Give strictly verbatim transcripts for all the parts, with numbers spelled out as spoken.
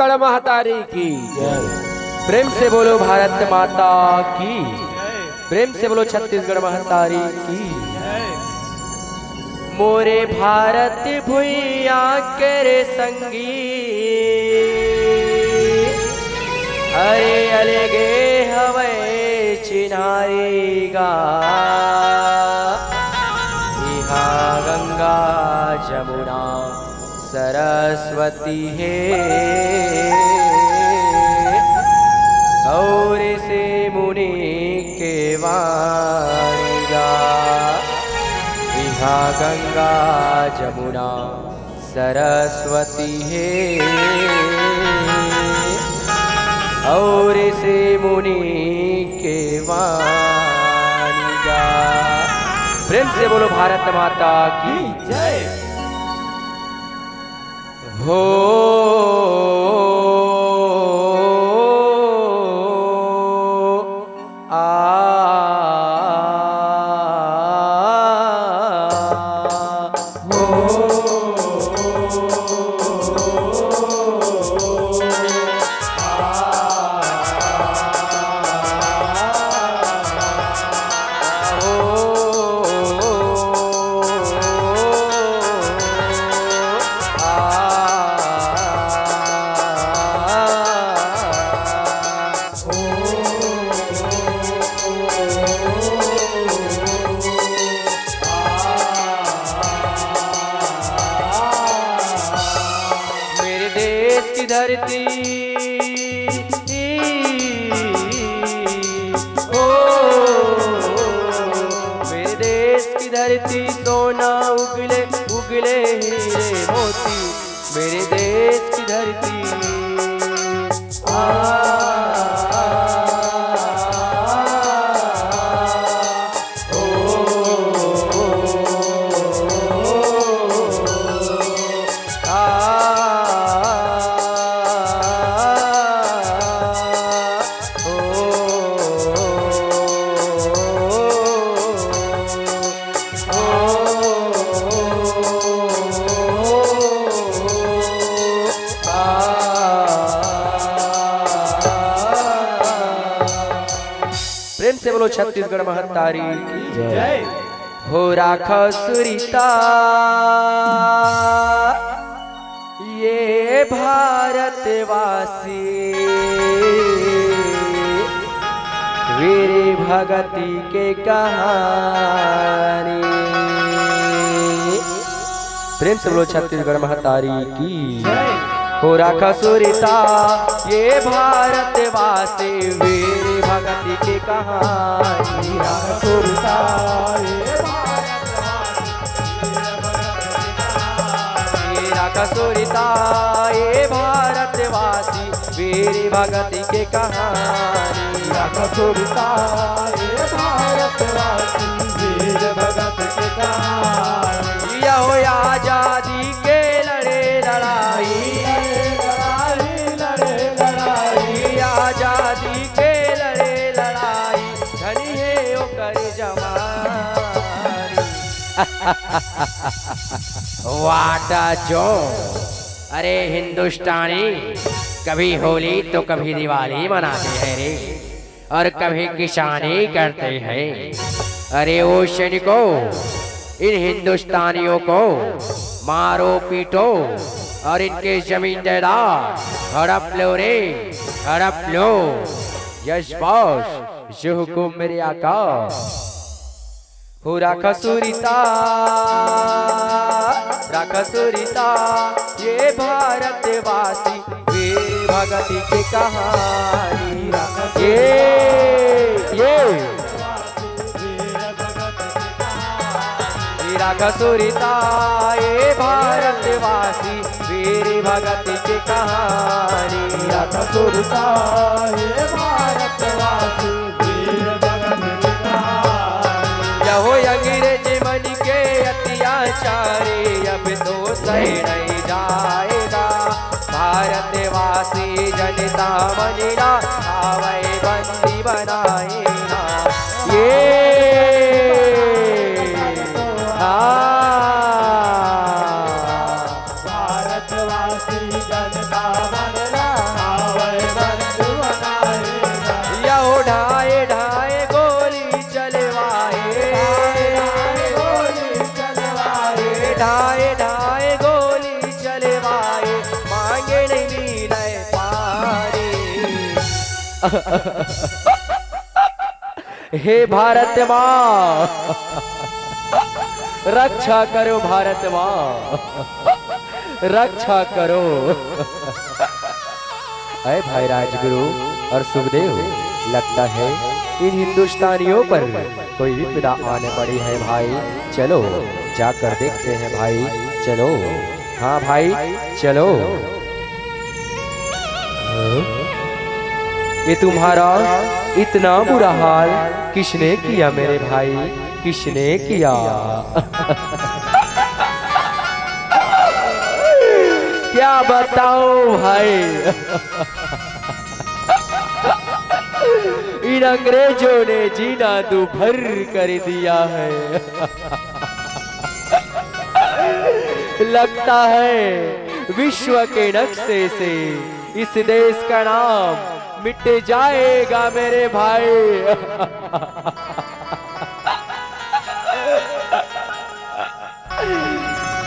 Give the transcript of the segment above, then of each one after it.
छत्तीसगढ़ महतारी की जय। प्रेम से बोलो भारत माता की। प्रेम से बोलो छत्तीसगढ़ महतारी की। मोरे भारत भुइयां के रे संगी, अरे अलगे हवय चिन्हारी गा। इहां गंगा जमुना सरस्वती हे, अउ ऋषि मुनि के वाणी गा। इहां गंगा जमुना सरस्वती हे, अउ ऋषि मुनि के वाणी गा। प्रेम से बोलो भारत माता की जय। हो आ हो मेरे देश की धरती, ओ, मेरे देश की धरती, सोना उगले उगले हीरे मोती, मेरे देश की धरती। आ, ओ, आ, ओ, प्रेम से बोलो छत्तीसगढ़ महतारी की जय। हो राखा सुरिता ये भारतवासी, वीर भगती के कहानी। प्रेम से बोलो छत्तीसगढ़ महतारी की। हो राखा सुरता ये भारतवासी, वीर भगती के कहानी। राखा सुरता ये भारतवासी, वीर भगती के कहानी। राखा सुरता ये भारतवासी, वीर भगती के कहानी। राखा सुरता ये भारतवासी, वीर भगत के कहानी। यहो आजादी के लड़े लड़ाई, लड़ाई, लड़े लड़ाई। आजादी के लड़े लड़ाई, धनी हे ओकर जवानी। वाटा जो, अरे हिंदुस्तानी, कभी होली तो कभी दिवाली मनाते हैं रे, और कभी किसानी करते हैं। अरे ओ सैनिकों, इन हिंदुस्तानियों को मारो पीटो और इनके जमीन जायदाद हड़प लो रे, हड़प लो। यस बॉस, ये हुकुम मेरे आका। हो राखा सुरता, राखा सुरता ये भारतवासी, वीर भगती के कहानी। ये, ये। राखा सुरता ये भारतवासी, वीर भगती के कहानी। राखा सुरता ये भारतवासी, वीर भगत के कहानी। यहो अंग्रेज मन के अत्याचारी, अब तो सह नहीं जाएगा। भारतवासी जनता मन ला आवै बंदी बनाए ना। ये, हाँ। भारतवासी जनता मन ला ढाए ढाए गोली चलवाए, मांगे नहीं मिले पारी। हे भारत माँ, रक्षा करो भारत माँ, रक्षा करो। अरे भाई राजगुरु और सुखदेव, लगता है इन हिंदुस्तानियों पर कोई विपदा आने पड़ी है भाई। चलो जाकर देखते हैं भाई, चलो। हाँ भाई, चलो। हाँ? ये तुम्हारा इतना बुरा हाल किसने किया मेरे भाई, किसने किया? क्या बताऊं भाई, इन अंग्रेजों ने जीना दूभर कर दिया है। लगता है विश्व के नक्शे से इस देश का नाम मिट जाएगा मेरे भाई।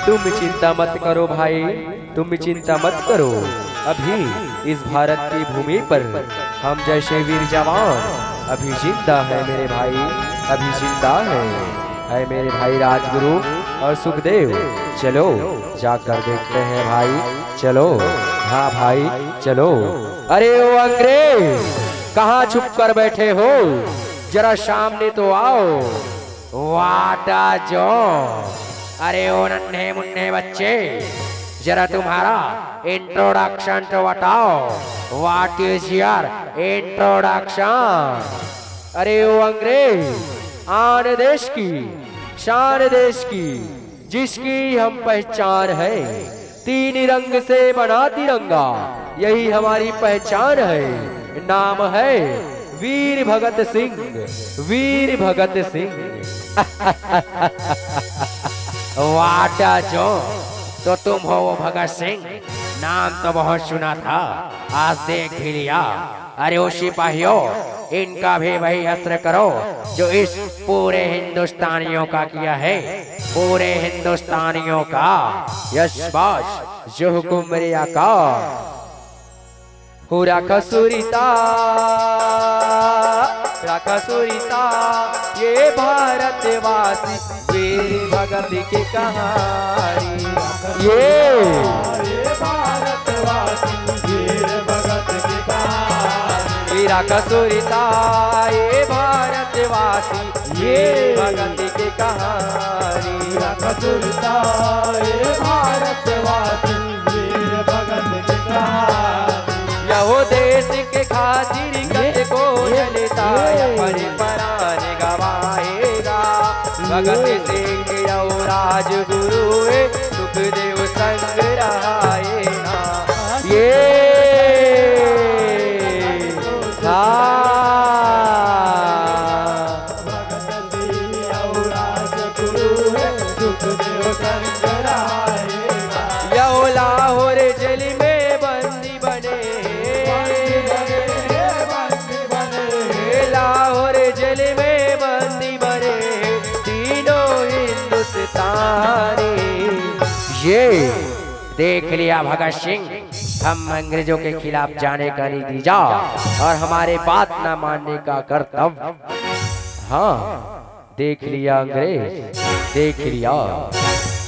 तुम चिंता मत करो भाई, तुम चिंता मत करो। अभी इस भारत की भूमि पर हम जैसे वीर जवान अभी जिंदा है मेरे भाई, अभी जिंदा है। है मेरे भाई राजगुरु और सुखदेव, चलो जाकर देखते हैं भाई, चलो। हाँ भाई, चलो। अरे ओ अंग्रेज, कहाँ छुप कर बैठे हो? जरा सामने तो आओ। वाटा जो, अरे ओ नन्हे मुन्ने बच्चे, जरा तुम्हारा इंट्रोडक्शन तो बताओ। What is your introduction? अरे ओ अंग्रेज, आन देश की, शान देश की, जिसकी हम पहचान है, तीन रंग से बना तिरंगा, यही हमारी पहचान है। नाम है वीर भगत सिंह, वीर भगत सिंह। वाटा जो, तो तुम हो वो भगत सिंह? नाम तो बहुत सुना था, आज देख भी लिया। अरे ओ सिपाहियों, इनका भी वही असर करो जो इस पूरे हिंदुस्तानियों का किया है, पूरे हिंदुस्तानियों का। यश बास, जो हुकुम मेरे आका। हो राखा सुरिता, राखा सुरिता, ये भारतवासी वीर भगत की कहानी। ये, ये भारतवासी वीर भगत की कहानी। ये राखा सुरिता, ये भारतवासी ये भगत की कहानी। राखा सुरिता, ये भारतवासी वीर भगत की कहानी। यहो देश के खातिर ये, कत को ये, जलता ये। अपने परान गवाएगा। भगत ये। सिंह यहो राजगुरु है, सुखदेव संग रहाएगा। ये। हाँ। यहो लाहौर जेल में बंदी बने, लाहौर जेल में बंदी बने, तीनों हिंदुस्तानी। ये देख लिया भगत सिंह, हम अंग्रेजों के खिलाफ जाने का नहीं दीजा और हमारे बात ना मानने का करतब। हाँ, देख लिया अंग्रेज, देख लिया।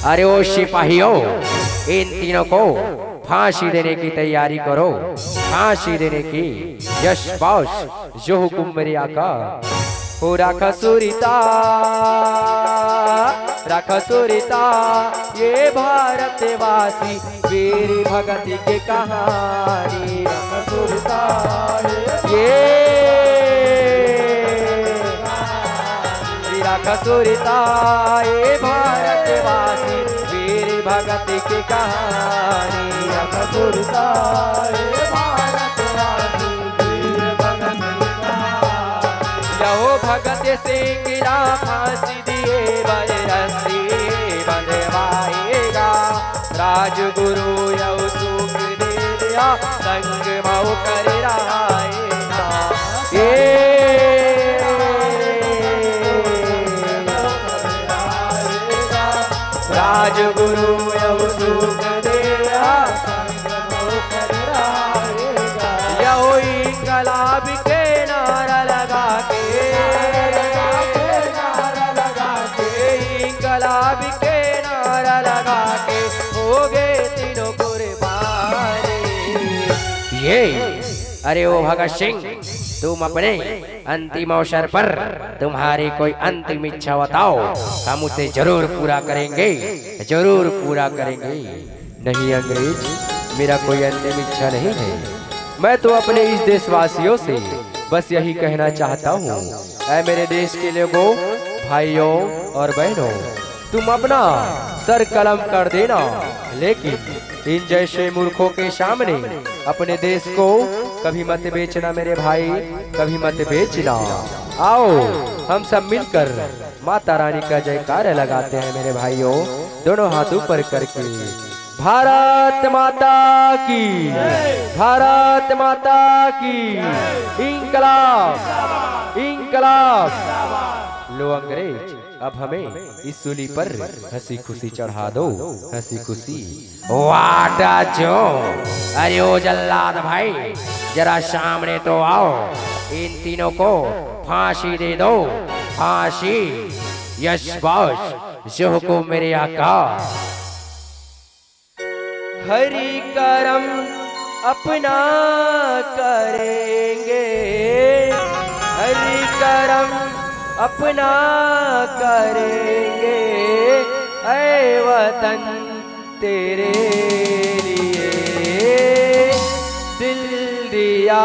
अरे ओ सिपाहियों, इन तीनों को फांसी देने की तैयारी करो, फांसी देने की। यश बास, जो हुकुम मेरे आका। हो राखा सुरिता, राखा सुरिता, ये भारतवासी वीर भगत की कहानी। राखा सुरिता, ये। राखा सुरिता, ये भारतवासी वीर भगत की कहानी। राखा सुरिता, ये भारतवासी वीर भगत की कहानी। यहो भगत सिंह ला फांसी दिए बर रस्सी बंधवाएगा। राजगुरु यहो सुखदेव या संग मऊ कर रहाएगा। ये। आज गुरु अउ सुखदेव हा संग मोर रहेगा। यहो इंकलाब के नारा लगा के, इंकलाब के नारा लगा के हो गे तीनों कुर्बानी। ये, अरे ओ भगत सिंह, तुम अपने अंतिम अवसर पर तुम्हारी कोई अंतिम इच्छा बताओ, हम उसे जरूर पूरा करेंगे, जरूर पूरा करेंगे। नहीं अंग्रेज, मेरा कोई अंतिम इच्छा नहीं है। मैं तो अपने इस देशवासियों से बस यही कहना चाहता हूँ, ऐ मेरे देश के लोगों, भाइयों और बहनों, तुम अपना सर कलम कर देना, लेकिन इन जैसे मूर्खों के सामने अपने देश को कभी मत बेचना मेरे भाई, कभी मत बेचना। आओ, हम सब मिलकर माता रानी का जयकारा लगाते हैं मेरे भाइयों, दोनों हाथ ऊपर करके। भारत माता की, भारत माता की, इंकलाब, इंकलाब। लो अंग्रेज, अब हमें इस सूली पर हंसी खुशी चढ़ा दो, हंसी खुशी। वाटा जो, अरे ओ जल्लाद भाई, जरा सामने तो आओ, इन तीनों को फांसी दे दो, फांसी। यस बॉस, जो हुकुम मेरे आका। हरि करम अपना करेंगे, हरि करम अपना करेंगे, ऐ वतन तेरे लिए दिल दिया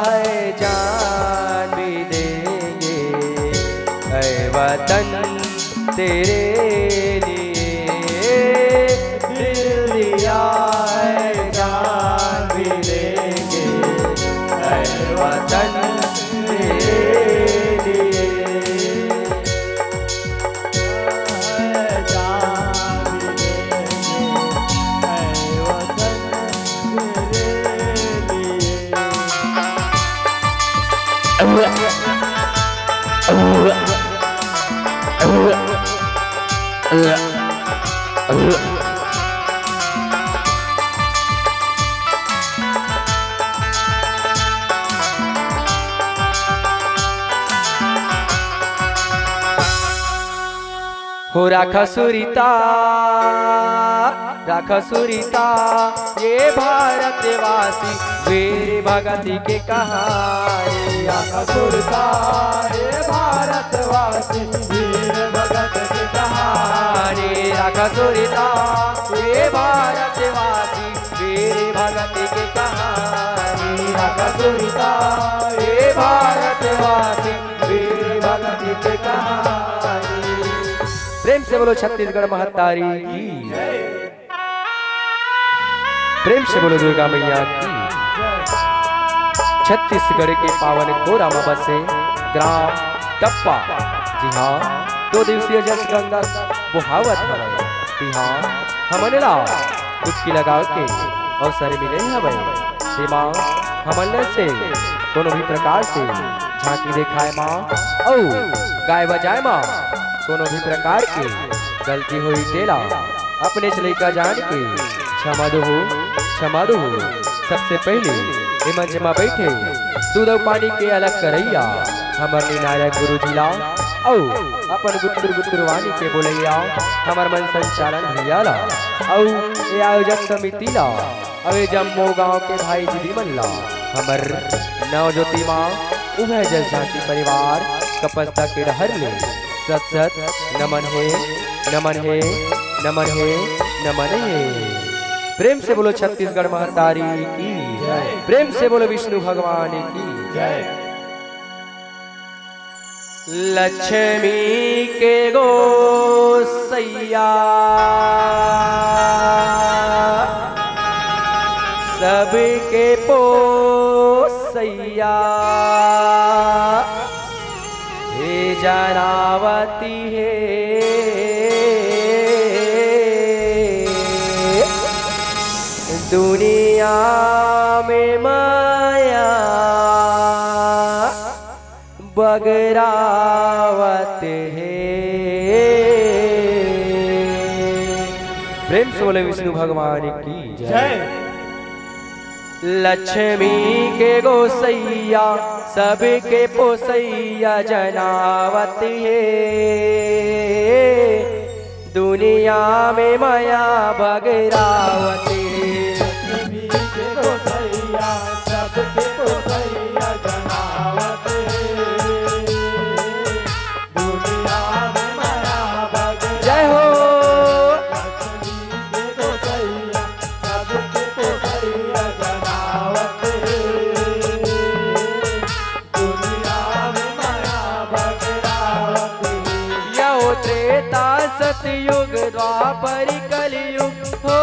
है, जान भी देंगे, ऐ वतन तेरे लिए। दिल दिया है, जान भी देंगे, ऐ वतन तेरे लिए। हो राखा सुरता, राखा सुरता, ये भारतवासी, वीर भगत के कहानी। राखा सुरता, ये भारतवासी, वीर भगत के कहानी। राखा सुरता, ये भारतवासी, वीर भगत के कहानी। राखा सुरता, ये भारतवासी, वीर भगत के कहानी। प्रेम से बोलो छत्तीसगढ़ महतारी की। प्रेम से बोलो दुर्गा मैया की। छत्तीसगढ़ के पावन कोरा म बसे ग्राम टप्पा, जी हाँ, दो दिवसीय जस गंगा बोहावत हवय। जी हाँ, हमन ला डुबकी लगाव के अवसर मिले हवय। हे माँ, हमन ला से कोनो भी प्रकार से झांकी देखाय माँ, अउ गाय बजाय माँ कोनो भी प्रकार के गलती होई तेला अपने से लइका जान के क्षमा दुहू, क्षमा दुहू। सबसे पहले ए मंच म बैठे दूध अउ पानी के अलग करइया हमर निनायक गुरु जी ला, अउ अपन गुत्तुर गुत्तुर वाणी के बोलइया हमर मन संचालन भैया ला, अउ ए आयोजक समिति ला, अउ ए जम्मो गांव के भाई दीदी मन ला, हमर नव ज्योति माँ उभय जल जाति परिवार कपस्ता के डहर ले सत सत नमन हे, नमन हे, नमन हे, नमन हे। प्रेम से बोलो छत्तीसगढ़ महतारी की, प्रेम से बोलो विष्णु भगवान की। लक्ष्मी के गोसैया सबके पोसैया हे जनावती हे दुनिया में माया बगरावत हे। प्रेम से बोले विष्णु भगवान की जय। जय। लक्ष्मी के गोसैया, सबके पोसैया जनावत हे, दुनिया में मया बगरावत हे। लक्ष्मी के गोसैया, सबके पोसैया जनावत हे, दुनिया में मया बगरावत हे। जय हो। लक्ष्मी के गोसैया, सबके पोसैया जनावत हे, दुनिया में मया बगरावत हे। यहो त्रेता सतयुग द्वापर कलयुग हो,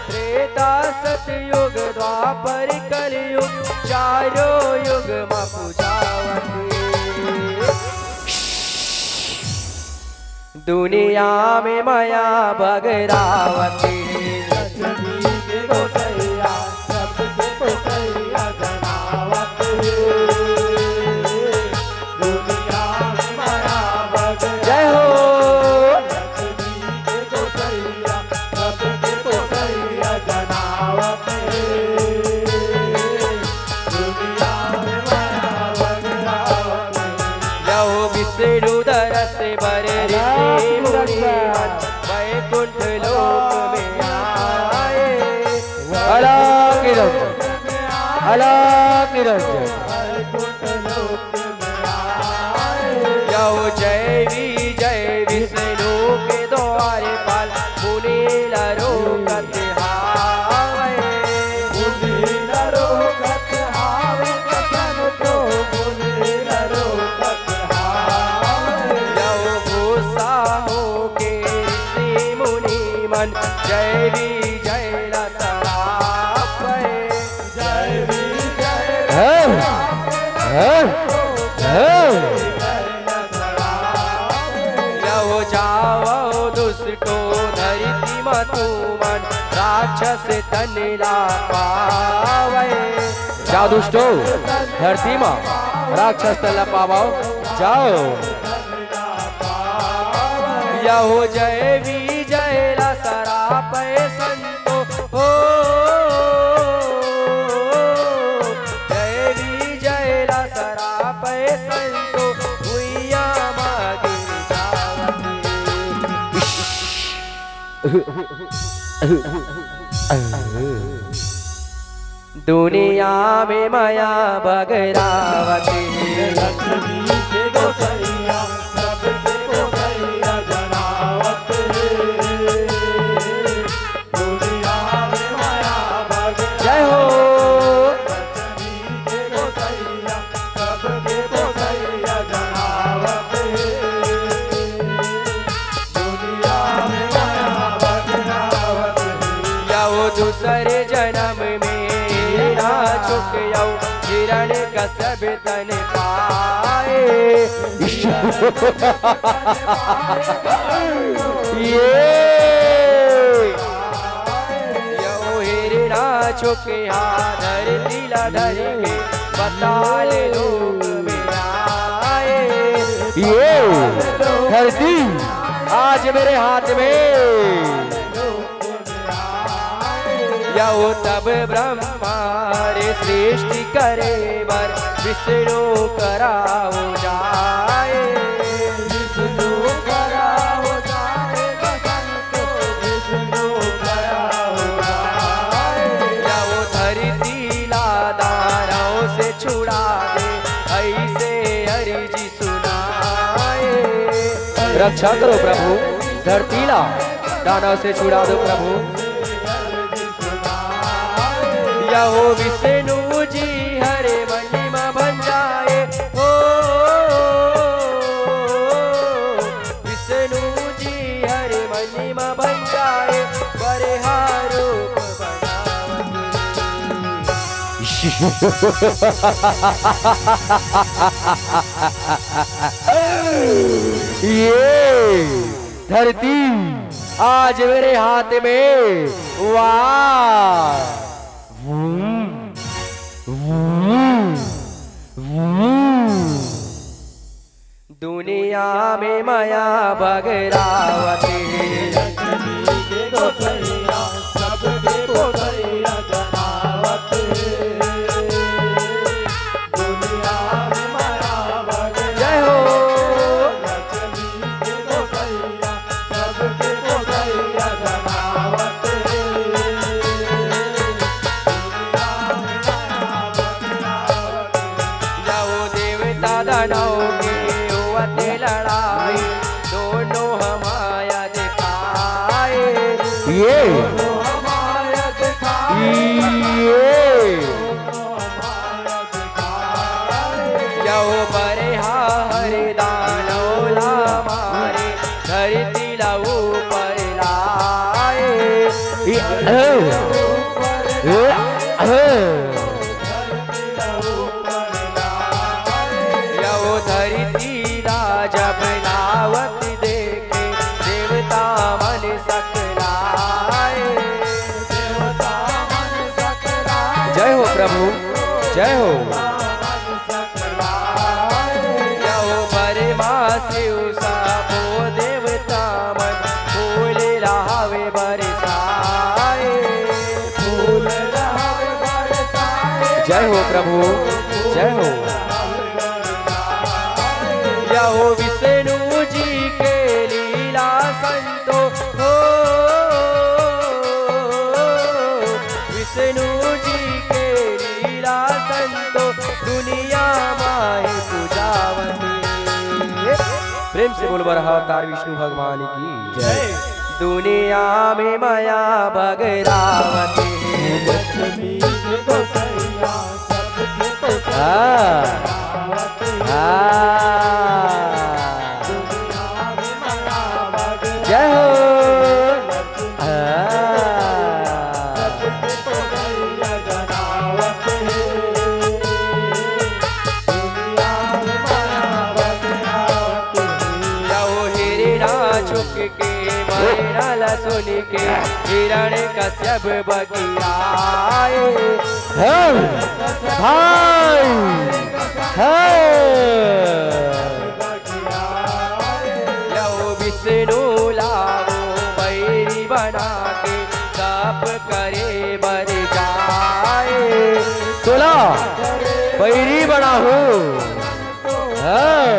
त्रेता सतयुग द्वापर कलयुग, चारों युग म पूजावत हे। दुनिया में मया बगरावत हे। लक्ष्मी के गोसैया, सबके पोसैया जनावत हे। दुनिया में मया बगरावत हे। जय हो। लक्ष्मी के गोसैया, सबके पोसैया जनावत हे। दुनिया में मया बगरावत हे। लहो विष्णु दरस बर ऋषि मुनि मन, वैकुंठ लोक में आए। अलख निरंजन, अलख निरंजन। यहो जय विजय विष्णु के द्वारपाल, मुनि नर लोक कहावे। मुनि नर लोक कहावे, कथन तो मुनि नर लोक कहावे। यहो गुस्सा होके ऋषि मुनि मन, जय विजय ला सरापे। जय विजय ला हाँ, हाँ, हाँ। यहो जावो दुष्टो धरती म तुमन, राक्षस तन ला पावे। जाओ दुष्टो, धरती म राक्षस तन ला पावो, जाओ। यहो जय विजय ला सरापे संतो हो, जय विजय ला सरापे संतो, भुइयां म गिर जावत। दुनिया में मया बगरावत हे। लक्ष्मी के गोसैया, सबके गोसैया जनावत हे। दुनिया में मया बगरावत हे। जय हो। लक्ष्मी के गोसैया, सबके गोसैया जनावत हे। दुनिया में मया बगरावत हे। या वो दूसरे जन्म में ना चुक यौ हिरण कश्यप तन पाए। ये यौ हिरणा चुके हा धरती ला धर के बताल लोक में आए। ये धरती आज मेरे हाथ में। यौ तब ब्रह्मा रे सृष्टि करे बर विष्णु करा हो जाए। विष्णु करा हो जाए, बसंत विष्णु करा हो जाए। यौ धरती ला दानव से छुड़ा दे, ऐसे अर्जी सुनाए। रक्षा करो प्रभु, धरती ला दानव से छुड़ा दो प्रभु। यहो विष्णु जी हरे महिमा बन जाए, हो विष्णु जी हरे महिमा बन जाए, बरहा रूप बनावत। ये धरती आज मेरे हाथ में। वाह। वूम, वूम, वूम। दुनिया में मया बगरावत हे। लक्ष्मी के गोसैया, सबके गोसैया जनावत हे। दुनिया में मया बगरावत हे। जय हो। लक्ष्मी के गोसैया, सबके गोसैया जनावत हे। दुनिया में मया बगरावत हे। जय हो। देवता दानव के होवत लड़ाई, दोनों ह माया देखाए। ये। दोनों ह माया देखाए। ये। दोनों ह माया देखाए। जय हो। बरहा हर दानव ला मारे, धरती ला ऊपर लाए। ये। ये। ये। यहो धरती ला जब लावत देखे, देवता मन सकलाए। जय हो प्रभु, जय हो। यहो बरमा शिव सबो देवता मन, फूल लहावे बरसाए। जय हो प्रभु, जय हो। यहो विष्णु जी के लीला संतो हो, विष्णु जी के लीला संतो, दुनिया माही पूजावती। प्रेम से बोल बरहा अवतार विष्णु भगवान की जय। दुनिया में मया बगरावत हे। लक्ष्मी के गोसैया, सबके गोसैया हाँ। जनावत हे। हाँ। दुनिया में मया बगरावत हे। जय हो। हाँ। सबके गोसैया जनावत हे। दुनिया में मया बगरावत हे। यहो हिरणा झुक के मरना ला सुन के हिरण्यकश्यप बगियाए। हे भाई, हे। यहो विष्णु लावो बैरी बना के तप करे बर जाए। तोला बैरी बनाहूँ। हाँ।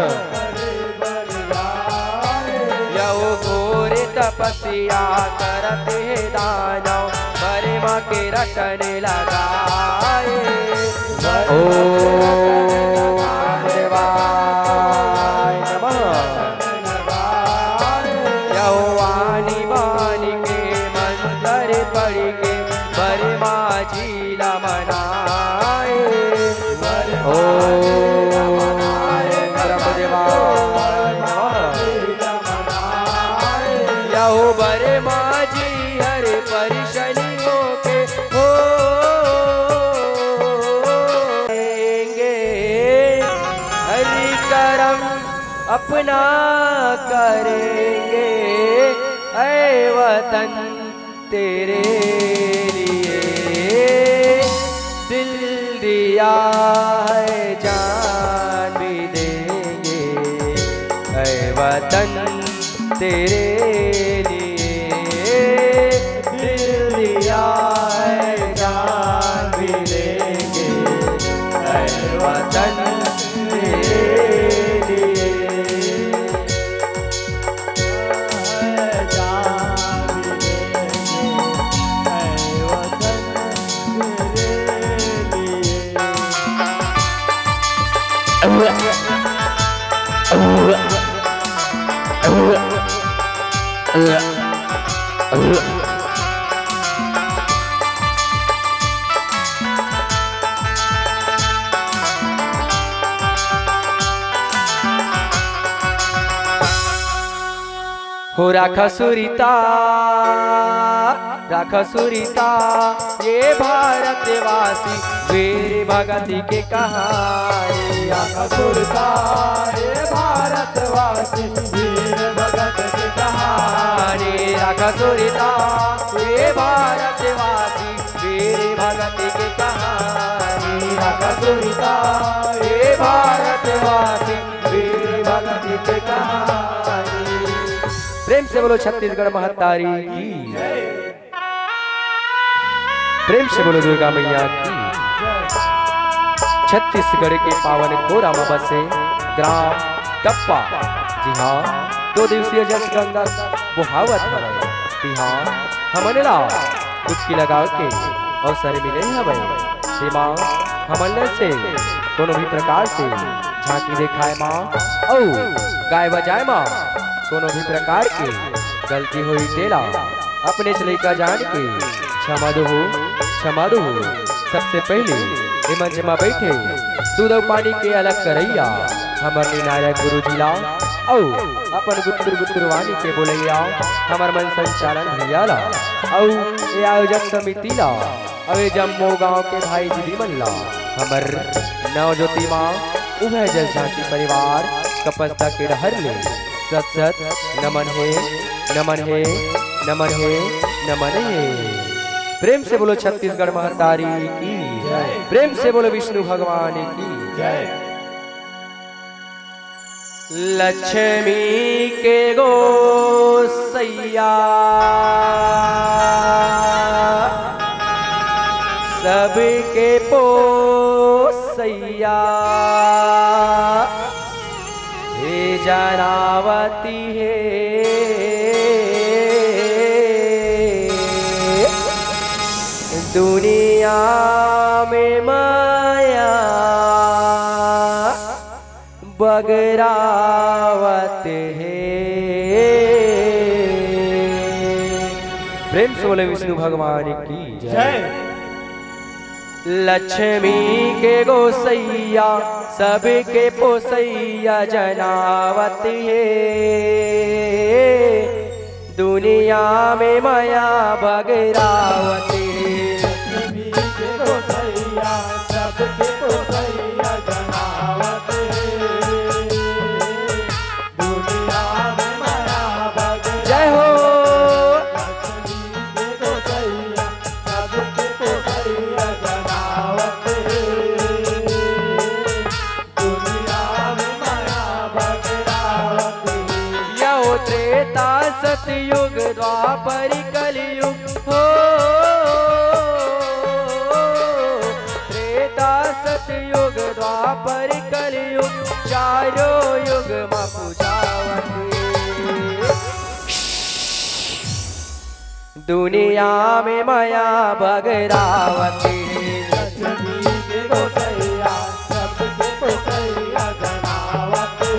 यहो घोर तपस्या करत हे दानव, बरमा के रटन लगाए। ओम शिवाय नमः। यहो वाणी बानी के मंत्र पढ़ के बरमा जी ला मनाए। ओम ब्रह्मदेवाय नमः। यहो बरमा जी हर परेशानियों के हो देंगे हर करम अपना करेंगे ऐ वतन तेरे लिए दिल दिया है, जान भी देंगे ऐ वतन तेरे लिए। दिल दिया है, जान भी देंगे ऐ वतन तेरे लिए। हो राखा सुरता, राखा सुरता, ये भारतवासी वीर भगत के कहानी। राखा सुरता, ये भारतवासी वीर भगत के कहानी। राखा सुरता, ये भारतवासी वीर भगत के कहानी। राखा सुरता, ये भारतवासी वीर भगत से बोलो छत्तीसगढ़ महतारी की। प्रेम से बोलो दुर्गा मैया की। छत्तीसगढ़ के पावन कोरा म बसे ग्राम टप्पा, जी हाँ, दो दिवसीय जस गंगा बोहावत हवय। जी हाँ, हमन ला डुबकी लगाव के अवसर मिले हवय। हे माँ, हमन ला से कोनो भी प्रकार से झांकी देखाय मा अउ गाय बजाय मा कोनो भी प्रकार के गलती होई तेला अपने से लइका जान के क्षमा दो, क्षमा दो। सबसे पहले ए मंच मा बैठे दूध अउ पानी के अलग करैया हमर निर्णायक गुरुजी ला अउ अपन गुत्तुर गुत्तुर वाणी के बोलैया हमर मन संचालन भैया ला अउ ए आयोजक समिति ला अउ ए जम्मो गांव के भाई दीदी मन ला हमर नवज्योति माँ उभय जल झांकी परिवार कपस्ता के डहर ले सत सत नमन हे, नमन हे, नमन हे, नमन हे। प्रेम से बोलो छत्तीसगढ़ महतारी की, प्रेम से बोलो विष्णु भगवान की। लक्ष्मी के गोसैया सबके पोसैया हे जनावती हे दुनिया में माया बगरावत हे। प्रेम से बोले विष्णु भगवान की जय। लक्ष्मी के गोसैया सबके पोसैया जनावत हे दुनिया में माया बगरावत हे। लक्ष्मी के गोसैया सबके पोसैया जनावत हे दुनिया में माया बगरावत हे। जय हो। लक्ष्मी के गोसैया सबके पोसैया जनावत हे दुनिया में माया बगरावत हे। यहो त्रेता सतयुग द्वापर कलयुग हो, त्रेता सतयुग द्वापर कलयुग चारों युग म पूजावत हे। दुनिया में माया बगरावत हे। लक्ष्मी के गोसैया सबके पोसैया जनावत हे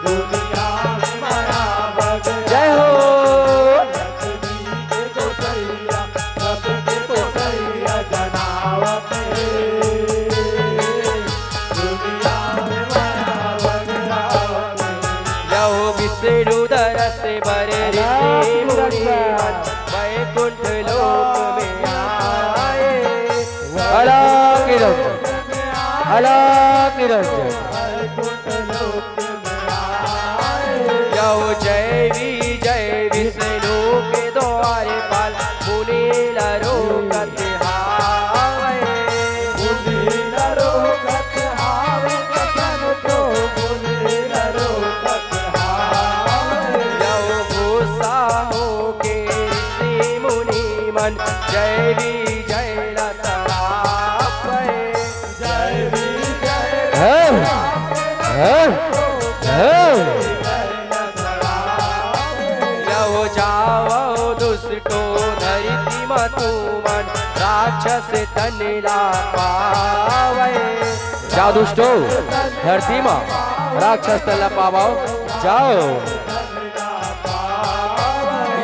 दुनिया में माया बगरावत हे। जय हो। लक्ष्मी के गोसैया सबके पोसैया जनावत हे दुनिया में माया बगरावत हे। लहो विष्णु दरस बर ऋषि मुनि मन, वैकुंठ लोक में आए। अलख निरंजन, अलख निरंजन। यहो जय विजय विष्णु के द्वारपाल, मुनि नर रोकत हावै। मुनि नर रोकत हावै, कसन तो मुनि नर रोकत हावै। यहो गुस्सा होके ऋषि मुनि मन, जय विजय ला सरापै। जय विजय ला हाँ, हाँ, हाँ। यहो जावो दुष्टो धरती म तुमन, राक्षस तन ला पावै। जाओ दुष्टो, धरती म राक्षस तन ला पावो, जाओ।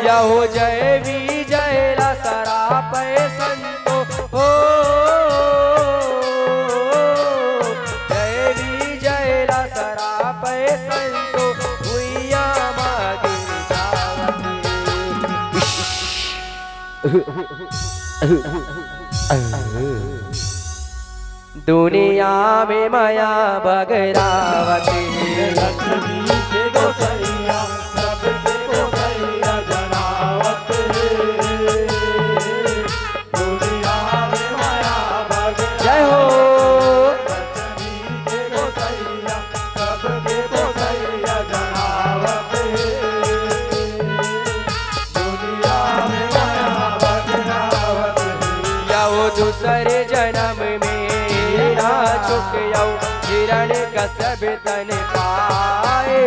यहो जय विजय ला सरापै संतो हो, जय विजय ला सरापै संतो, भुइयां म गिर जावत हे। दुनिया में माया बगरावत हे। लक्ष्मी के गोसैया सबके गोसैया जनावत हे। दुनिया में माया बगरावत हे। जय हो। लक्ष्मी के गोसैया सबके गोसैया जनावत हे। सब तन पाए।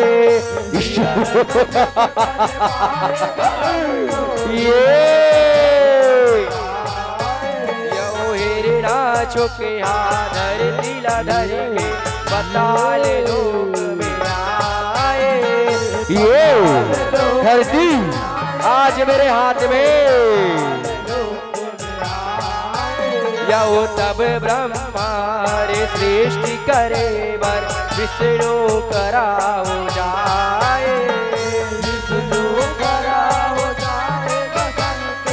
ये यहो हिरणाक्षोभ के हाथ धरती ला धर के बताल लोक में आए। ये धरती आज मेरे हाथ में। यहो तब ब्रह्मा रे सृष्टि करे बर विष्णु करा हो जाए। विष्णु करा हो जाए, बसंत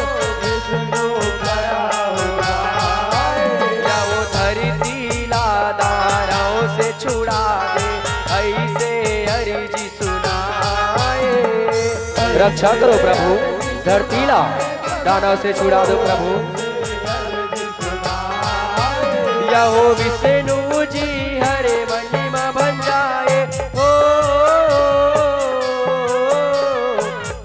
विष्णु करा हो जाए। यहो धरती ला दानव से छुड़ा दे, ऐसे अर्जी सुनाए। रक्षा करो प्रभु, धरती ला दानव से छुड़ा दो प्रभु। यहो विष्णु जी हरे महिमा बन जाए, ओ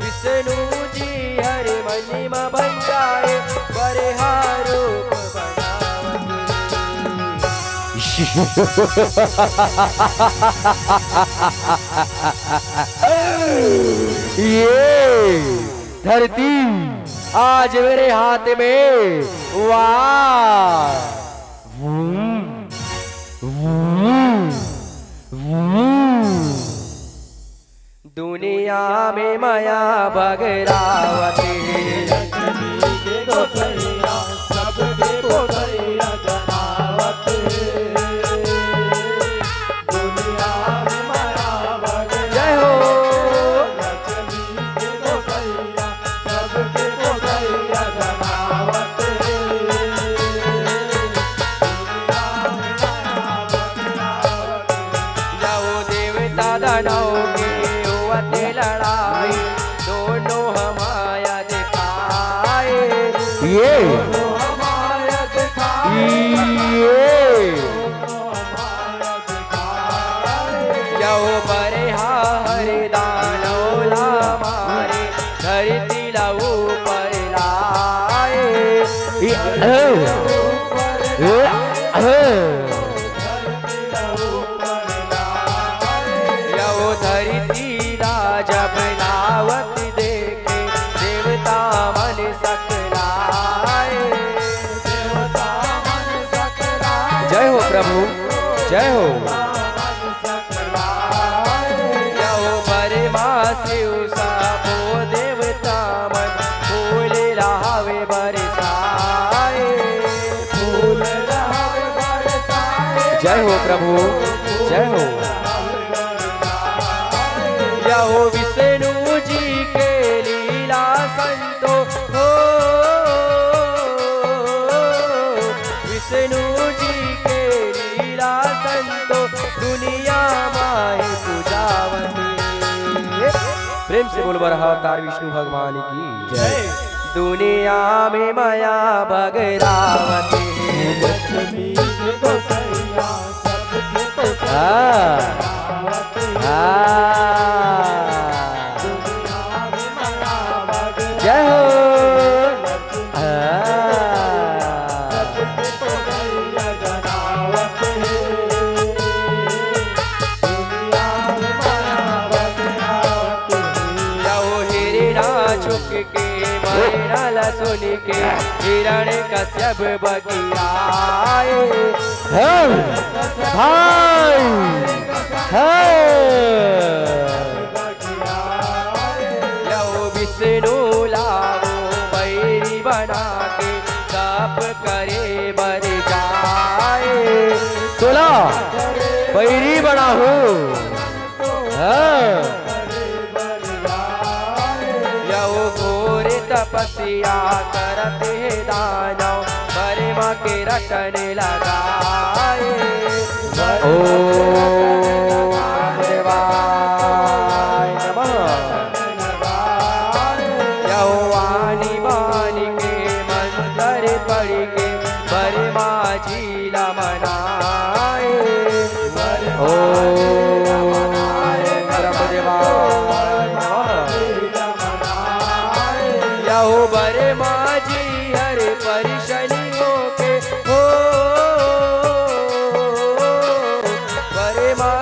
विष्णु जी हरे महिमा बन जाए, बरहा रूप बनावत। ये धरती आज मेरे हाथ में। वाह। वूं, वूं, वूं। दुनिया में मया बगरावत हे। लक्ष्मी के गोसैया, सबके गोसैया जनावत हे। दुनिया में मया बगरावत हे। जय हो। लक्ष्मी के गोसैया, सबके गोसैया जनावत हे। यहो देवता दानव के होवत लड़ाई, दोनों ह मया देखाए। ये। दोनों ह मया देखाए। ये। यहो बरहा हरे दानव ला मारे, धरती ला ऊपर लाए। ये, अ, ये, अ। यहो धरती ला जब लावत देखे, देवता मन सकलाए। जय हो प्रभु, जय हो। यहो बरमा शिव सबो देवता मन, फूल लहावे बरसाए। फूल लहावे बरसाए। जय हो प्रभु, जय हो। यहो विष्णु जी के लीला संतो हो, विष्णु जी के लीला संतो, दुनिया माही पूजावत हे। प्रेम से बोल बरहा अवतार विष्णु भगवान की जय। दुनिया में मया बगरावत हे। लक्ष्मी के गोसैया, सबके गोसैया हाँ। जनावत हे। हाँ। दुनिया में मया बगरावत हे। जय हो। यहो हिरणाक्षोभ के मरना ला सुन के हिरण्यकश्यप बगियाए। हे भाई, हे। यहो विष्णु ला वो बैरी बना के तप करे बर जाए। तोला बैरी बनाहूँ। हाँ। यहो घोर तपस्या करत हे दानव, बरमा के रटन लगाए। ओम देवाय नमः। यहो वाणी बानी के मंत्र पढ़ के बरमा जी ला मनाए। ओम ब्रह्मदेवाय नमः। यहो बरमा जी हर परेशानी होके हो, बरमा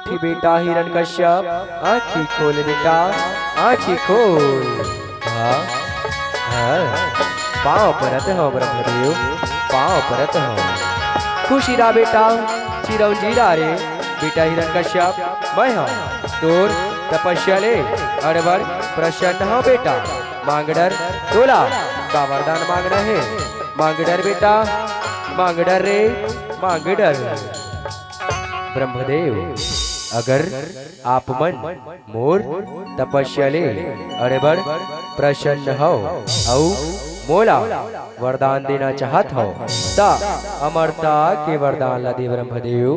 उठी बेटा हिरण्यकश्यप, आँखी खोल बेटा, आँखी खोल। हाँ, हाँ, पाँव परत हँव ब्रह्मदेव, पाँव परत हँव। खुशी रह बेटा, चिरंजीव रह रे बेटा हिरण्यकश्यप, मैं ह तोर तपस्या ले अड़बड़ प्रसन्न हँव बेटा। मांग डर तोला का वरदान मांगना हे, मांग डर बेटा, मांग डर रे, मांग डर। ब्रह्मदेव, अगर आप मन मोर तपस्या ले अड़बड़ प्रसन्न हव अउ मोला वरदान देना चाहत हव, त अमरता के वरदान ला दे ब्रह्मदेव,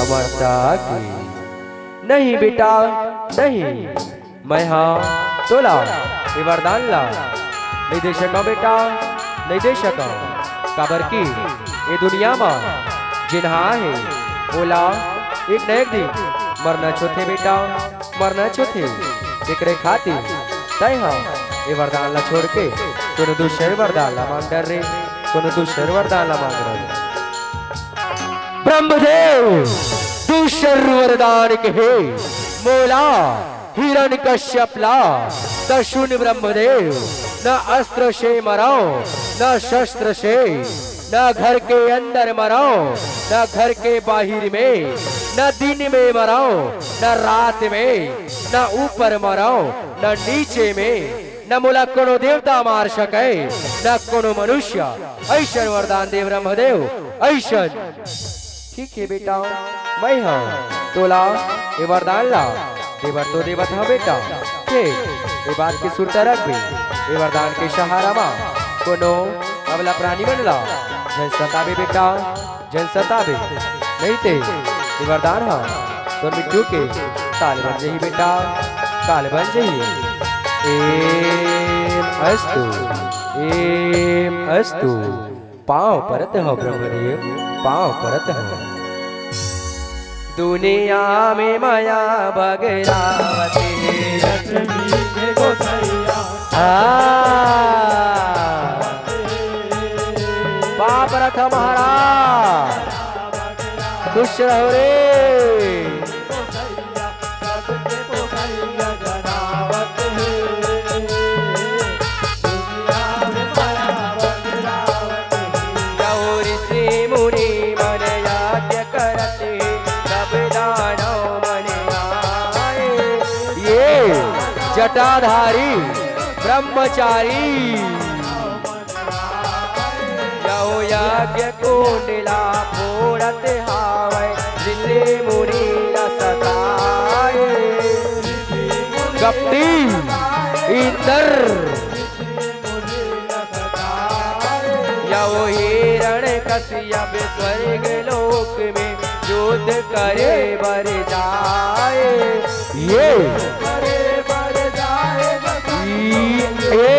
अमरता के। नहीं बेटा, नहीं, मैं हा तोला ए वरदान ला नइ दे सकंव बेटा, नइ दे सकंव, काबर कि ए दुनिया म जेन हा हे, ओला एक न एक दिन मरना होथे बेटा, मरना होथे। तेकरे खातिर तैं हा ए वरदान ला छोड़ के कोनो दूसर वरदान ला मांग डर रे, कोनो दूसर वरदान ला मांग डर। ब्रह्मदेव दूसर वरदान कहे मोला हिरण्यकश्यप ला। त सुन ब्रह्मदेव, न अस्त्र से मरंव, न शस्त्र से, न घर के अंदर मरंव, न घर के बाहिर में, न दिन में मरंव, न रात में, न ऊपर मरंव, न नीचे में, न मोला कोनो देवता मार सकय, न कोनो मनुष्य। अइसन वरदान दे ब्रह्मदेव, अइसन। ठीक हे बेटा, मैं हा तोला ए वरदान ला देबर तो देवत हँव बेटा। फेर ए बात के सुरता रखबे, ए वरदान के सहारा म कोनो अबला प्राणी मन ला झन सताबे बेटा, झन सताबे, नहीं ते ए वरदान हा तोर मृत्यु के काल बन जही बेटा, काल बन जही। एम अस्तु, एम अस्तु। पाँव परत हँव ब्रह्मदेव, पाँव परत हँव। दुनिया में मया बगरावत हे। लक्ष्मी के गोसैया। हाँ। पाँव परत हँव महाराज, खुश रहो रे। जहु ऋषि मुनि मन यज्ञ करत हे, सब दानव मन आए। ये जटाधारी ब्रह्मचारी। जहु यज्ञ कुंड ला फोड़त हावय, ऋषि मुनि रस खाए। कपटी इंदर। जहु हिरण्यकश्यप स्वर्ग लोक में युद्ध करे बर जाए। ये। ये।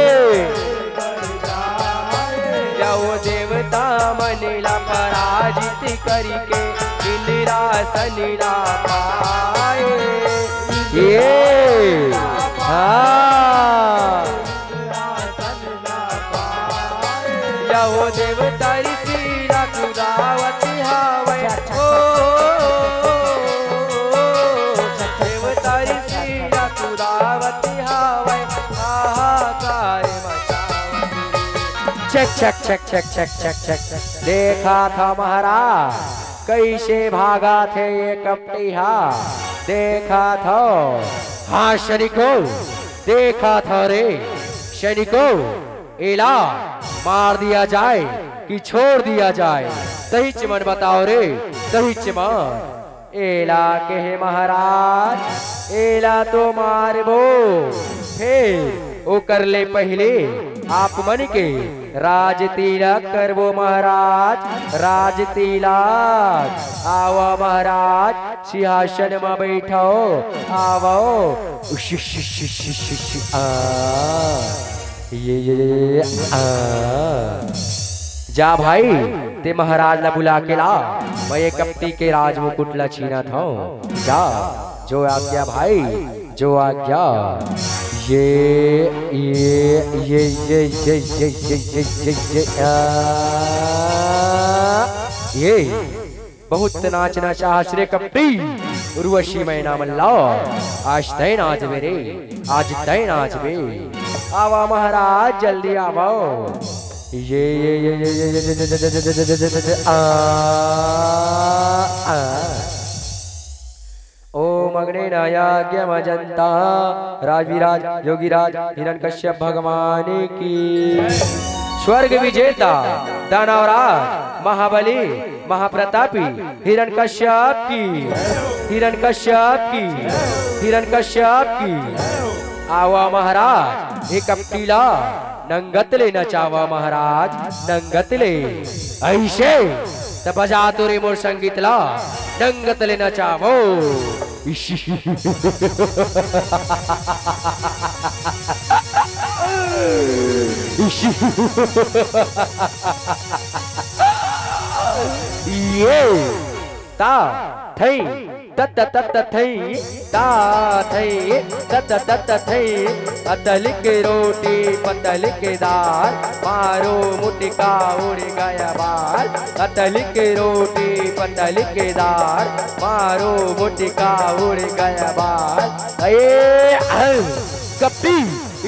जहु देवता मन ला पराजित करके इंद्रासन ला पाए। ये। हाँ। जहु देवता ऋषि ला कुदावत हावय। ओ, देवता ऋषि ला कुदावत हावय। हाहाकार मचावत। Cheque, cheque, cheque. देखत हव महाराज, कइसे भागत हे ये कपटी हा। देखत हव। हाँ सैनिकों, देखत हव रे सैनिकों, एला मार दिया जाए कि छोड़ दिया जाए? तहीच मन बताव रे, तहीच मन। एला कहे महाराज, एला तो मारबो, फेर ओकर ले पहिले आप मन के राज तिलक करबो महाराज, राज तिलक। आवा महाराज, सिंहासन म बइठव, आवव। उश, उश, उश, उश, उश, उश, आ। ये, ये, ये, ये, आ। जा भाई, ते महाराज ला बुला के ला, मैं ये कपटी के राज मुकुट ला छीनत हँव। जा, जो आज्ञा भाई, जो आज्ञा। ये, ये, ये, आ, ये। बहुत नाच नचाहस रे कपटी, उर्वशी मैना मन ला। आज तैं नाचबे रे, आज तैं नाचबे। आवा महाराज, जल्दी आवा। ये, ये, ये, आ, आ। ओम अग्निर्यज्ञम अजंता, राजविराज, योगीराज, हिरण्यकश्यप भगवान की। स्वर्ग विजेता, दानवराज, महाबली, महाप्रतापी, हिरण्यकश्यप की, हिरण्यकश्यप की, हिरण्यकश्यप की। आवा महाराज, ए कपटी ला नंगत ले नचावा महाराज, नंगत ले। अइसे त बजा तो रे मोर संगीत ला, नंगत ले नचावो। ये ता थई, तत तत थई, ता थई, तत तत थई। पतली के रोटी, पतली के दाल, मारो मुटका उड़ गया बाल। पतली के रोटी, पतली के दाल, मारो मुटका उड़ गया बाल। ए, अहं, कपटी,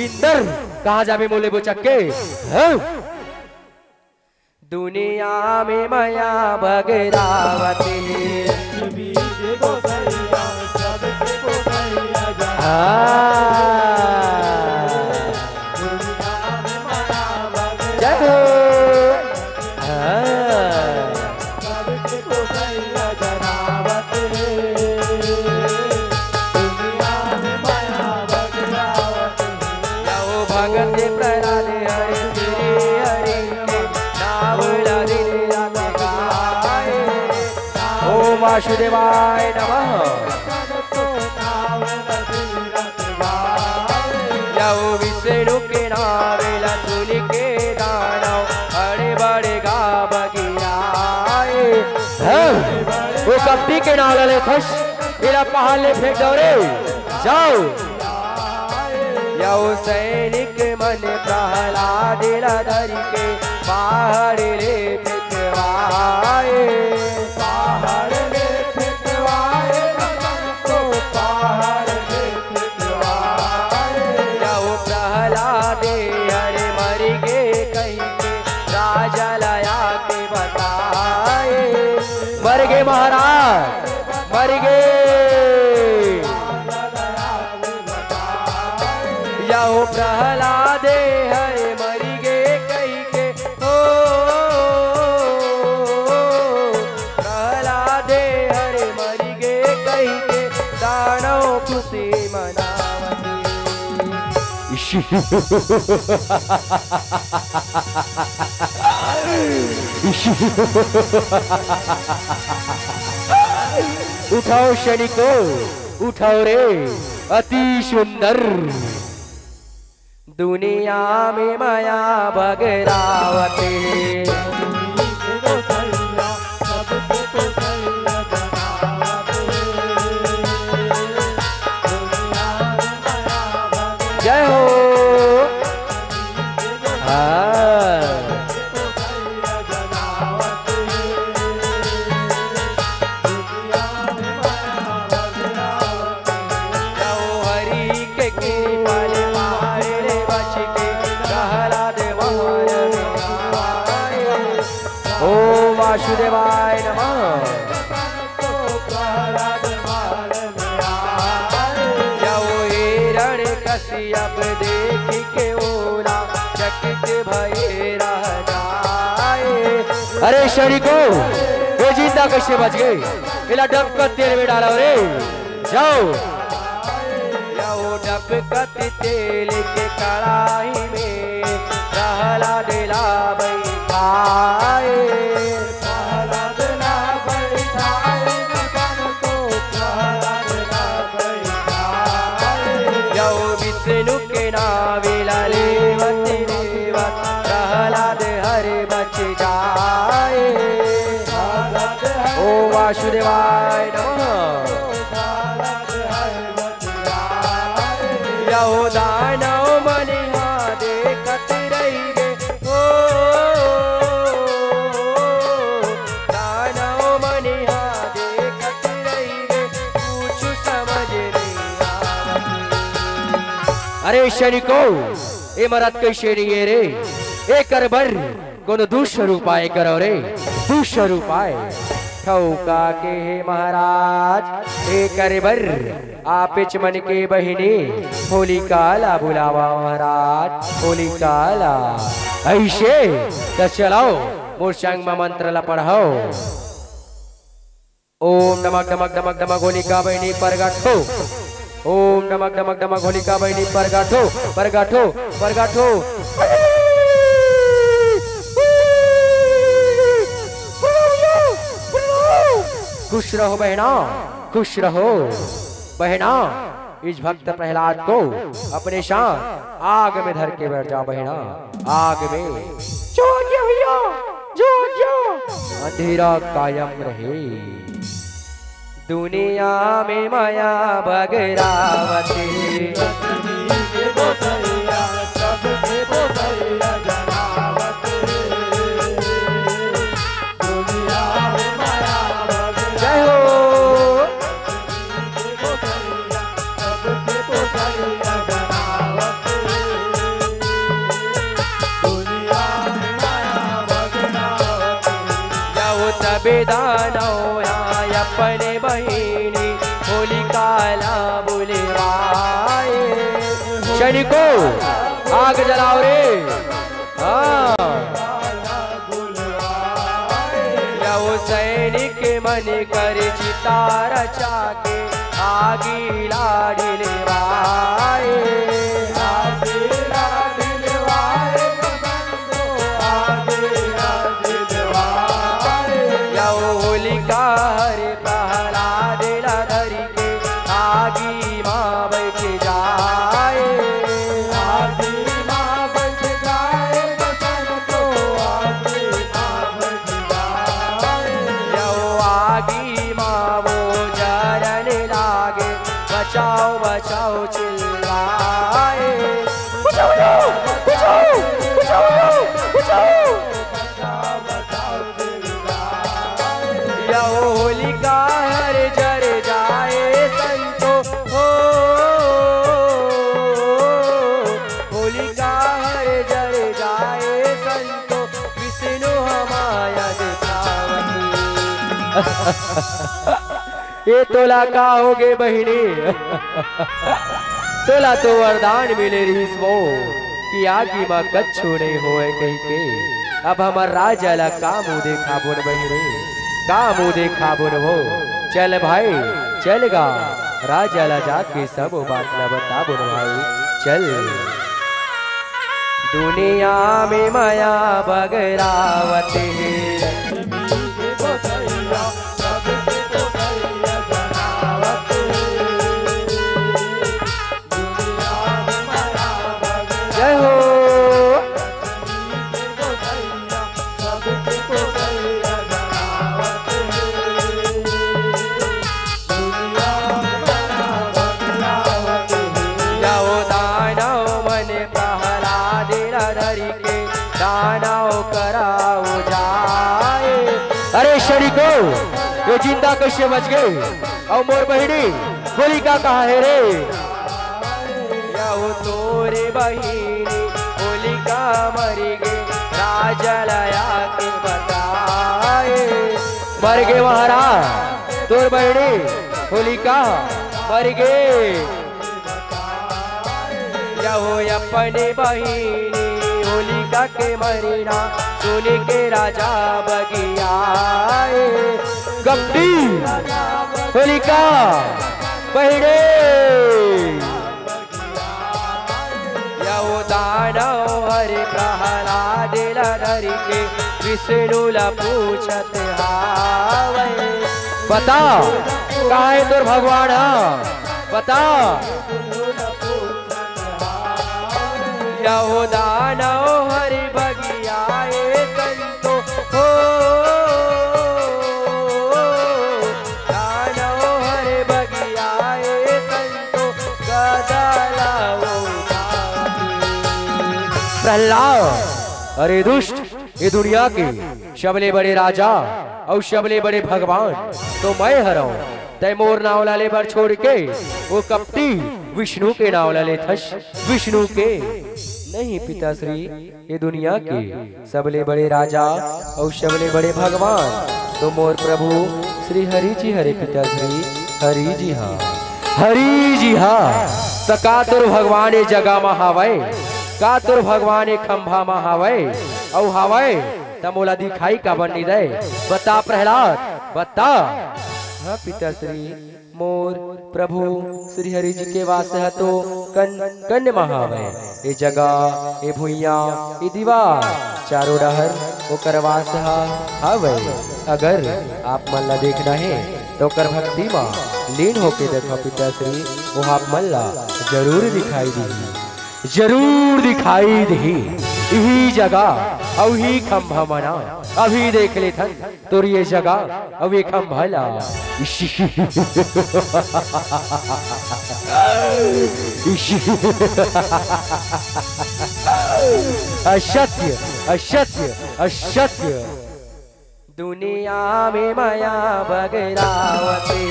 इंदर, कहाँ जाबे मोले बोचक के? हाँ? दुनिया में मया बगरावत हे। हाँ। जय हो। हाँ। भगत प्रहलाद हरि श्री हरि के नाम ला दिन रात गाए। ओम वासुदेवाय नमः। यौ विष्णु के नाम ला सुनि के दानव बड़े बड़े घाबराए। हाँ, ओ कपटी के नाम ला लेथस, एला पहाड़ ले फेंक दव रे, जाओ। यौ सैनिक मन प्रहलाद ला धरि के पहाड़ ले फेंकवाए। पहाड़ ले फेंकवाए, तो पहाड़ ले फेंकवाए। यौ प्रहलाद हरि मरि गे कहि के राजा ला आके बताए। मरि गे महाराज, मरि गे। यौ प्रहलाद हरि मरि गे कहि के, ओ, प्रहलाद हरि मरि गे कहि के, दानव खुशी मनावत हे। उठाओ सैनिकों, उठाओ रे, अति सुंदर। दुनिया में मया बगरावत हे। जय हो। हाँ। हरि के कृपा ले पाए रे बच के प्रहलाद महल में आए। ओम वासुदेवाय नमः। जब हिरण्यकश्यप देख के ओला चकित भये रह जाए। अरे सैनिकों, ये जिंदा कैसे बच गे? एला डबकत तेल में डालो रे, जाओ। यौ डबकत तेल के कढ़ाई में प्रहलाद ला बैठाए। प्रहलाद ला बैठाए, विद्वान को प्रहलाद ला बैठाए। यौ विष्णु के नाम ला लेवत लेवत प्रहलाद हरि बच जाए। ओम वासुदेवाय नमः। यौ दानव मन हा देखत रहिगे, ओ, दानव मन हा अरे सैनिको, ए मरत कइसे नइ हे रे? एकर बर कोनो दूसर उपाय करो रे, दूसर उपाय। ठउका के हे महाराज, एकर बर आपेच मन के बहिनी होलिका ला बुलावा महाराज, होलिका ला। अइसे त चलव, मोर संग म मंत्र ला पढ़व। ओम डमक डमक डमक डमक होलिका बहिनी परगट हो। ओम डमक डमक डमक होलिका बहिनी परगट हो, परगट हो, परगट हो। खुश रहो बहिना, खुश रहो बहिना। इस भक्त प्रहलाद को अपने साथ आग में धर के बैठ जाओ बहिना, आग में। जो आज्ञा भैया, जो आज्ञा। अंधेरा कायम रहे। दुनिया में माया बगरावत हे। जय हो। जाओ तबे दानव आय अपने बहिनी होलिका ला बुलवाए। सैनिको, आग जलाओ रे। हाँ। यहो सैनिक मन कर चिता रचा के आगी ला ढिलवाए। आगी ला ढिलवाए, बसंतो, आगी ला ढिलवाए। यहो होलिका हर प्रहलाद ला धरी के आगी मा बइठ जाए। आगी मा बइठ जाए, बसंतो, आगी मा बइठ जाए। यहो आगी मा वो जरन लागे, बचाओ, बचाओ चिल्लाए। बचाओ, बचाओ, बचाओ, बचाओ। यहो होलिका हर जर जाए संतो हो, होलिका हर जर जाए संतो, विष्णु हमाया दिखावती। ए तोला का होगे बहिनी? तोला तो वरदान मिले रिहिस वो कि आगी म कच्छु नइ होय कहिके। अब हमर राजा ला का मुंह देखाबोन बहिनी, का मुंह देखाबोन वो? चल भाई, चल गा, राजा ला जाके सब बात ला बताबोन भाई, चल। दुनिया में माया बगरावत हे। जय हो। जाओ दानव मन प्रहलाद ला धरि के दानव करा वो जाए। अरे सैनिको, ये जिंदा कइसे बच गे? अउ मोर बहिनी होलिका कहाँ हे रे? यहो तोर बहिनी होलिका मर गे, राजा ला आके बताए। मर गे महाराज, तोर बहिनी होलिका मर गे। यहो अपने बहिनी होलिका के मरना सुनि के राजा बगियाए। कपटी होलिका बहिनी। यहो दानव हर प्रहलाद ला धरि के विष्णु ला पूछत हावय। बता, कहाँ हे तोर भगवान ह? बता। यहो दानव हर बगियाए संतो हो, दानव हर बगियाए संतो। प्रहलाद, अरे दुष्ट, ये दुनिया के सबले बड़े राजा अउ सबले बड़े भगवान तो मैं हरंव। तैं मोर नाव ला ले बर छोड़ के वो कपटी विष्णु के नाव ला लेथस, विष्णु के। नहीं पिताश्री, ये दुनिया के सबले बड़े राजा अउ सबले बड़े भगवान तो मोर प्रभु श्री हरि जी हरे पिताश्री, हरि जी हा। हरि जी हा, त का तोर भगवान ये जगह म हावय? का तोर भगवान ये खंभा म हावय? अउ हावय त मोला दिखाई काबर नइ दे? बता प्रहलाद, बता। हाँ पिताश्री, मोर प्रभु श्री हरि जी के वास ह तो कन, कन म हावय। ए जगह, ए भुइयां, ए दीवार, चारों डहर ओकर वास ह हावय। अगर आप मन ला देखना हे, त ओकर भक्ति म लीन होके देखव पिताश्री, वो आप मन ला जरूर दिखाई देही। जरूर दिखाई देही। इही जगह अउ इही खंभा म ना, अभी देख लेथन तोर ये जगह अउ ये खंभा ला। असत्य, असत्य, असत्य। दुनिया में मया बगरावत हे।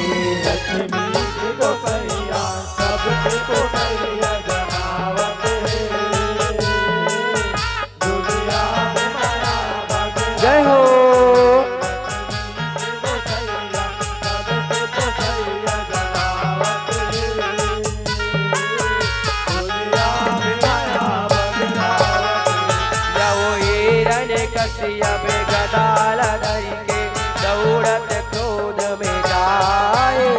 लक्ष्मी के गोसैया, सबके गोसैया जगावत हे। दुनिया में मया बगरावत हे। जय हो। लक्ष्मी के गोसैया, सबके गोसैया जगावत हे। दुनिया में मया बगरावत हे। या वो हिरण कश्यप गदा ला धरी के दौड़त क्रोध में जाए।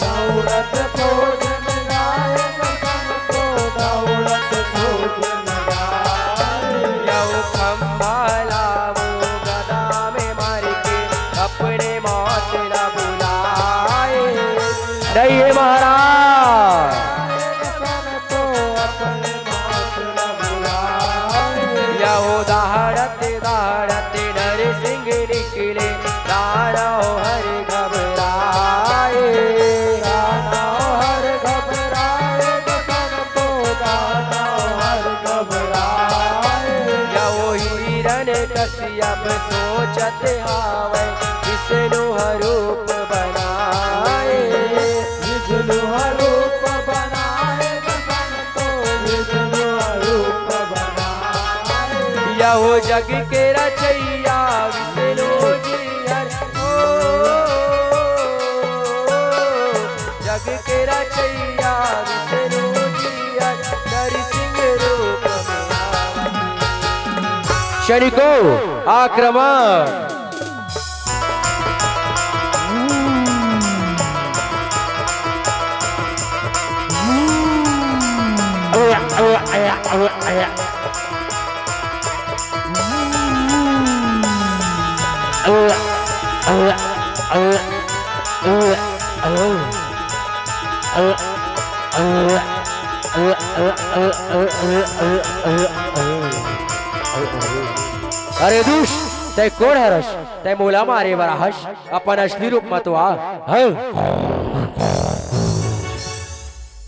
दौड़त क्रोध में जाए, संतो दौड़त क्रोध में जाए। यौ खंभा ला वो गदा में मार के अपने मौत ला बुलाए। नहीं हे महाराज। यौ दहाड़त दहाड़त नरसिंह निकले, दानव हर घबराए। दानव हर घबराए, संतो दानव हर घबराए। यौ हिरण कश्यप सोचत हावय, विष्णु ह रूप बनाए। विष्णु ह रूप बनाए, तो विष्णु रूप बनाए। यहो जग के रचैया विष्णु जी हर, ओ, जग के रचैया विष्णु जी हर, नरसिंह रूप में आवत। सैनिकों, आक्रमण। अरे दुष्ट, तैं कोन हरस? तैं मोला मारे बर आहस? अपन असली रूप म तो आ। हव।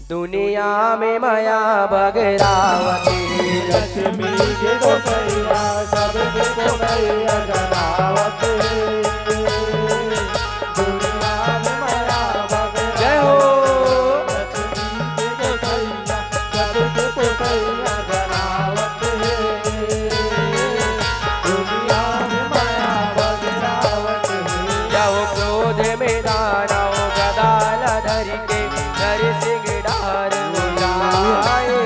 दुनिया में मया बगरावत हे। लक्ष्मी के गोसैया, सबके गोसैया जगावत हे। दुनिया में मया बगरावत हे। जय हो। लक्ष्मी के गोसैया, सबके गोसैया जगावत हे। दुनिया में मया बगरावत हे। यहो क्रोध में दानव गदा ला धरि के नरसिंह डहर उठाए।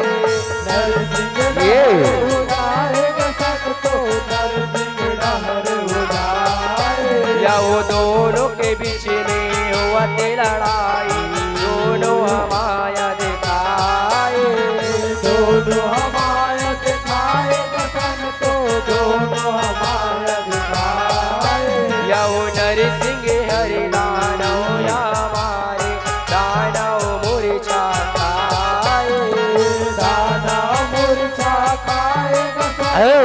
नरसिंह ये। डहर उठाए, संतो नरसिंह डहर उठाए। यहो दोनों के बीच में होवत लड़ाई, दोनों ह माया दिखाए। दोनों ह माया दिखाए, संतो दोनों ह माया दिखाए। यहो नरसिंह हरि दानव या मारे, दानव मूर्छा खाए। दानव मूर्छा खाए, संतो ओ।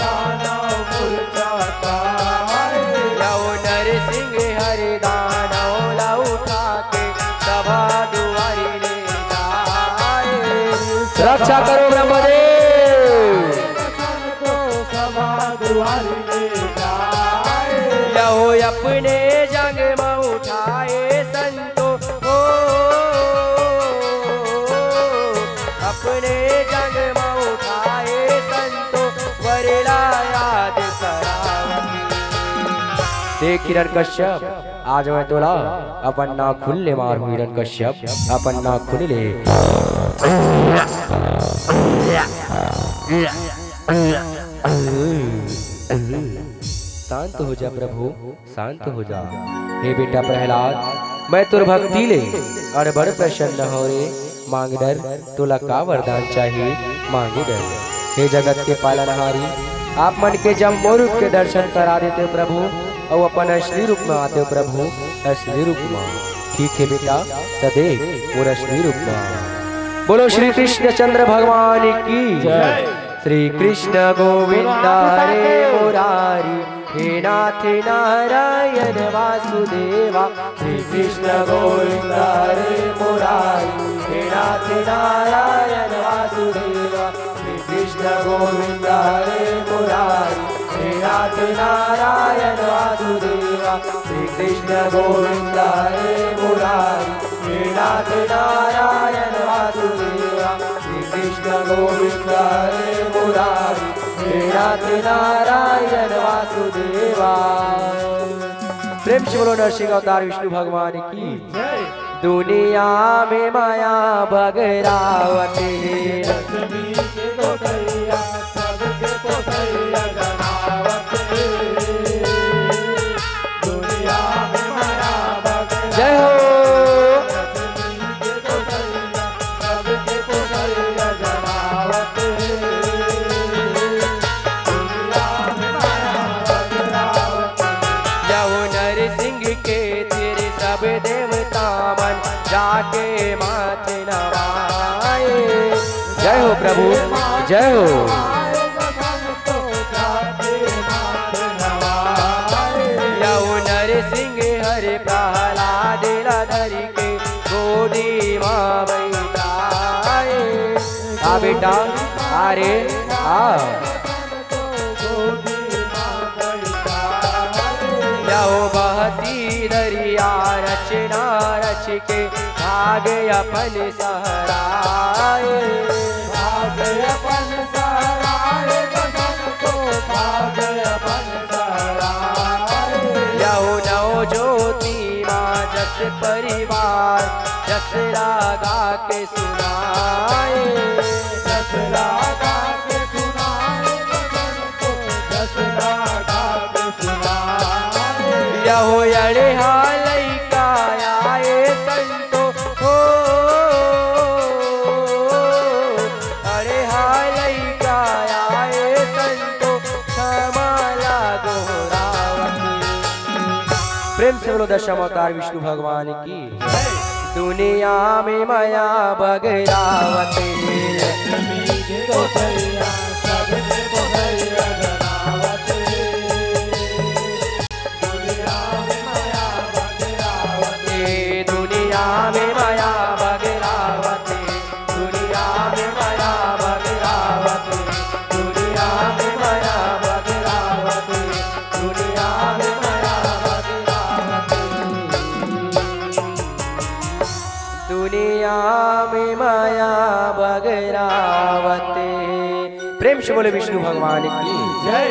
दानव मूर्छा खाए। यहो नरसिंह हरि दानव ला उठा के सभा दुआरी ले जाए। रक्षा करो ब्रह्मदेव। सभा दुआरी ले जाए। यहो अपने जंघ म उठाए संतो, ओ, देख हिरण कश्यप, आज मैं तोला अपन नाखून ले मारहूं हिरण कश्यप, अपन नाखून ले। शांत हो जा प्रभु, शांत हो जा। हे बेटा प्रहलाद, मैं तोर भक्ति ले अड़बड़ प्रसन्न हौं रे। मांग डर, तोला का वरदान चाही, मांगे डर। हे जगत के पालनहारी, आप मन के जम्मो रूप के दर्शन करा देते प्रभु, अउ अपन असली रूप में आते प्रभु, असली रूप में। ठीक हे बेटा, त देख मोर असली रूप में। बोलो श्री कृष्ण चंद्र भगवान की जय। श्री कृष्ण गोविंद हरे मुरारी, हे नाथ नारायण वासुदेवा। श्री कृष्ण गोविंद हरे मुरारी, हे नाथ नारायण वासुदेवा। श्री कृष्ण गोविंद हरे मुरारी, हे नाथ नारायण वासुदेवा। श्री कृष्ण गोविंद हरे मुरारी, हे नाथ नारायण वासुदेवा। श्री कृष्ण गोविंद हरे मुरारी, हे नाथ नारायण वासुदेवा। प्रेम से बोलो नरसिंह अवतार विष्णु भगवान की। दुनिया में माया बगरावत हे। जय हो। यहू नरसिंह के तीर सब देवता मन जाके माथ नवाए। जय हो प्रभु, जय हो। यहू नरसिंह हर प्रहलाद ला धर के गोदी मा बैठाए। आ बेटा, आ रे, आ। यहू बहती दरिया रचना रच के भाग अपन सहराए। भाग अपन सहराए, बसंत को भाग अपन सहराए। यहू नव ज्योति माँ जस परिवार जस रागा के सुनाए। जस रागा के सुनाए, बसंत को जस रागा के सुनाए। यहू अड़ेहा लइका आए संतो हो। अड़ेहा लइका आए संतो, क्षमा ला गोहरावत। प्रेम से बोलो दशम अवतार विष्णु भगवान की। दुनिया में माया बगरावत। दुनिया में माया बगरावत। दुनिया में माया बगरावत। दुनिया में माया बगरावत। दुनिया में माया बगरावत। दुनिया में माया बगरावत। दुनिया में माया बगरावत। प्रेम से बोले विष्णु भगवान की जय।